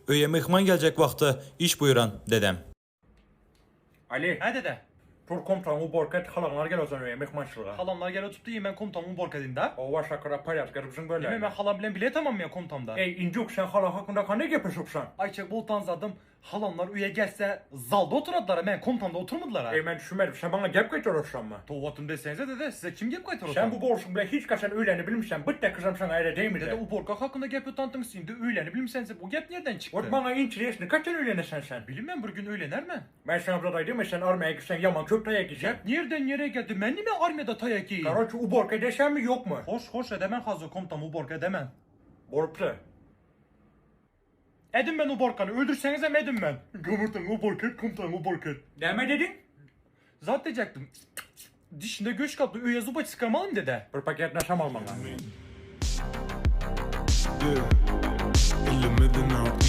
Öýe myhman geljek wagty iş buýran, dedem. Ali. Hä dede. Tur komtaňy uborka et halaňlar gel ozan öýe myhmançylyga. Halamlar gel otup diýi men komtamy uborka edin da. Owa şakara porýadka edipsiň böläýme. Neme men halam bilen bile tamam men komtamda. Eý injuk sen halaň hakynda kanday gepleşipsiň. Aýçek boltan zadym halamlar öýe gelse zalda oturadylara men komtamda oturmadylara. Eý men düşünmedim sen maňa gep gaýtararsanmy. Towbatym deseňize dede size kim gep gaýtararsan. Sen bu bolşuň bilen hiç haçan öýlene bilmişsen bitte kyzam saňa ere deýmidi. Dede uborka hakynda gep utantyň indi öýlene bilmsense bu gep nirden çykdy. Ot maňa interesny kaçan öýlenesen sen. Bilinmem bir gün öýlenermen. Men saňa bir zat aýdaýynmy sen armiýa gitseň ýaman köp taýak iýseň. Gep nirden nirä geldi men nime armiýada taýak iýeýin. Karoçe uborka edesenmi ýokmy. Hoş hoş edemen hazir komtam uborka edemen. Bolupdy. Edin men uborkany öldürseňizem edin men. Gomurtaňy uborka et komtaňy uborka et. Näme dediň? Zat diýjekdim. Dişinde göç galdy öýe zuba çykarmalym dede. Bir paket naşam al maňa. Yeah.